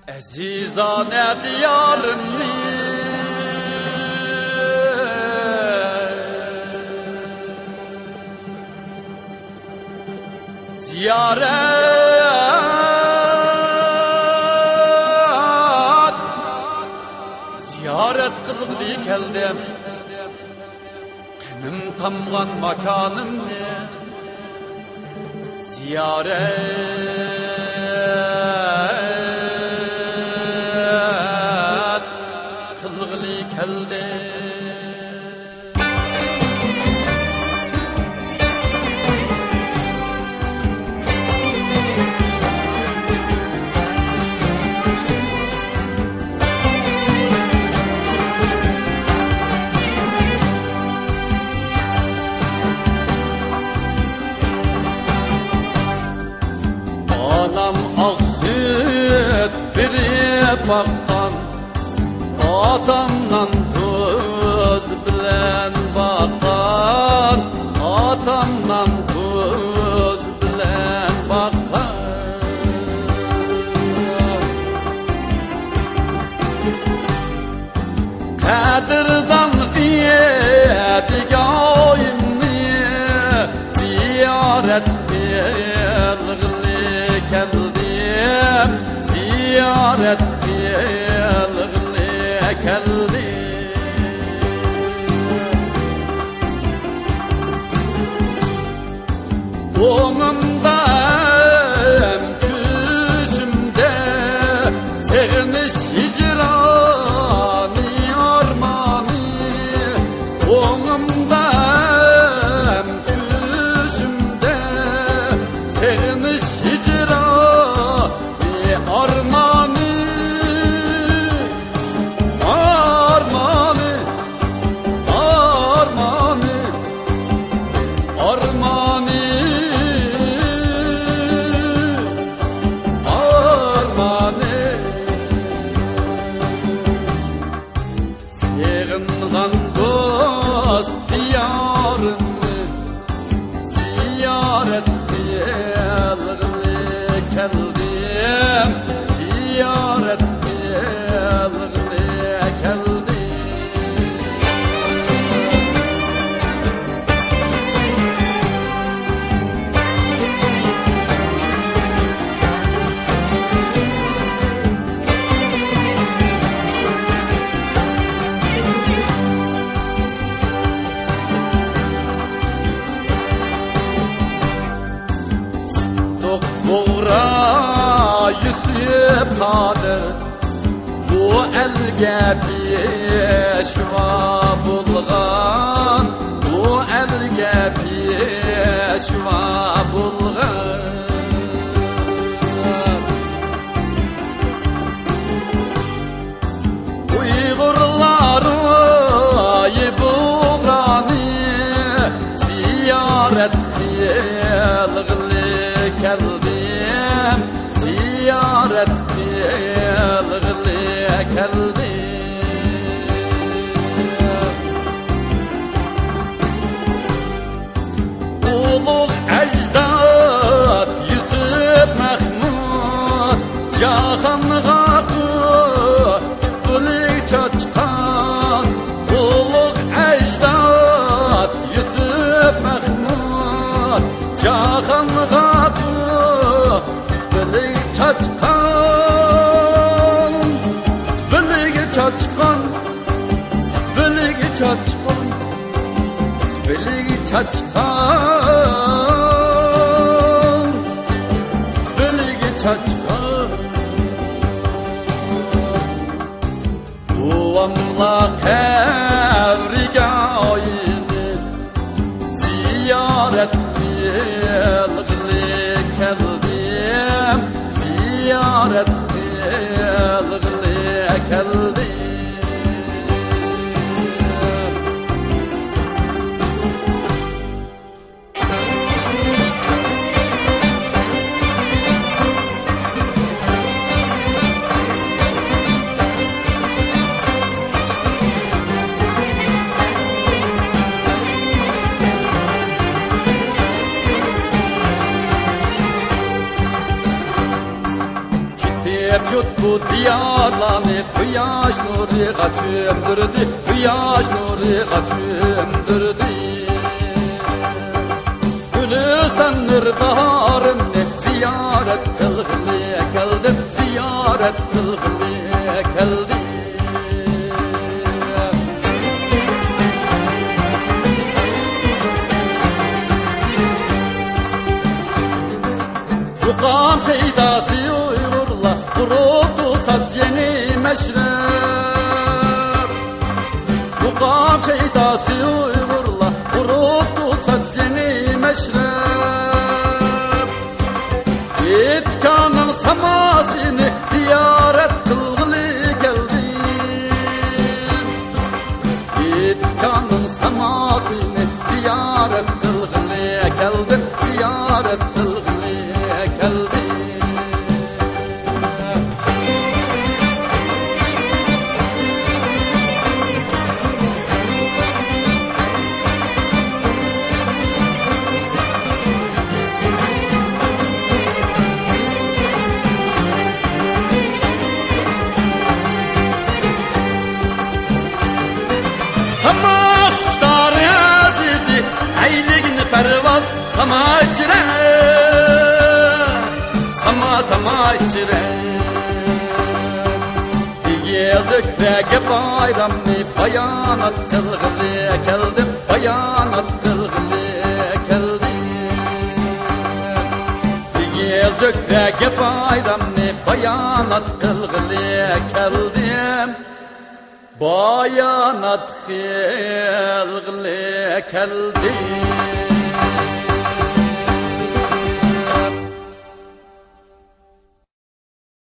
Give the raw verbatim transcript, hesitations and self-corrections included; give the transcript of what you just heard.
ئەزىزانە دىيارىمنى زىيارەت، زىيارەت قىلغىلى كەلدىم. قېنىم تامغان ماكانىمنى زىيارەت قىلغىلى كەلدىم. ئانام ئاق سۈت بېرىپ باققان، ئاتام نان تۇز بىلەن باققان، ئاتام نان تۇز بىلەن باققان. قەدىردان ئىدىگايىمنى زىيارەت قىلغىلى كەلدىم، زىيارەت قىلغىلى كەلدىم. ئوڭۇمدا ھەم چۈشۈمدە سېغىنىش، ھىجرانى، ئارمانى. ئوڭۇمدا ھەم چۈشۈمدە سېغىنىش، ھىجرانى، ئارمانى، ئارمانى، ئارمانى. ئارمانى، ئارمانى. سېغىنغان دوست دىيارىمنى زىيارەت قىلغىلى كەلدىم، زىيارەت قىلغىلى كەلدىم. توق بۇغرا يۈسۈپ قادىر، بۇ ئەلگە پېشۋا بولغان، بۇ ئەلگە پېشۋا بولغان. ئۇيغۇرلار ئايى بۇغرانى زىيارەت قىلغىلى كەلدىم، زىيارەت قىلغىلى كەلدىم. ئۇلۇغ ئەجداد يۈسۈپ مەھمۇد جاھانغا قۇتلۇق چاچقان. ئۇلۇغ ئەجداد يۈسۈپ مەھمۇد جاھانغا قۇتلۇق چاچقان، قۇتلۇق چاچقان، قۇتلۇق چاچقان. بىلىگە چاچقان، بىلىگە چاچقان. بوۋاملا قەبرىگە قىلغىلى كەلدىم. كېتىپ جۇت بۇ دىيارلارنى، قۇياش نۇرىغا چۆمدۈردى، قۇياش نۇرىغا چۆمدۈردى. گۈلىستان نۇر باھارىمنى زىيارەت قىلغىلى كەلدىم، زىيارەت قىلغىلى كەلدىم. مۇقام شەيداسى ئۇيغۇرلار، قۇرۇپتۇ ساز يېڭى مەشرەپ. مۇقام شەيداسى ئۇيغۇرلار، قۇرۇپتۇ ساز يېڭى مەشرەپ. ئېتىكانىڭ ساماسىنى زىيارەت قىلغىلى كەلدىم. ئېتىكانىڭ ساماسىنى زىيارەت قىلغىلى كەلدىم، زىيارەت قىلغىلى كەلدىم. ساما قۇشلار ئەزىزى، ئەيلىگىن پەرۋاز ساما ئىچرە، ساما، ساما ئىچرە. ئېگىز ئۆكرەگە بايرامنى بايانات قىلغىلى كەلدىم، بايانات قىلغىلى كەلدىم. ئېگىز ئۆكرەگە بايرامنى بايانات قىلغىلى كەلدىم، بايانات قىلغىلى كەلدىم.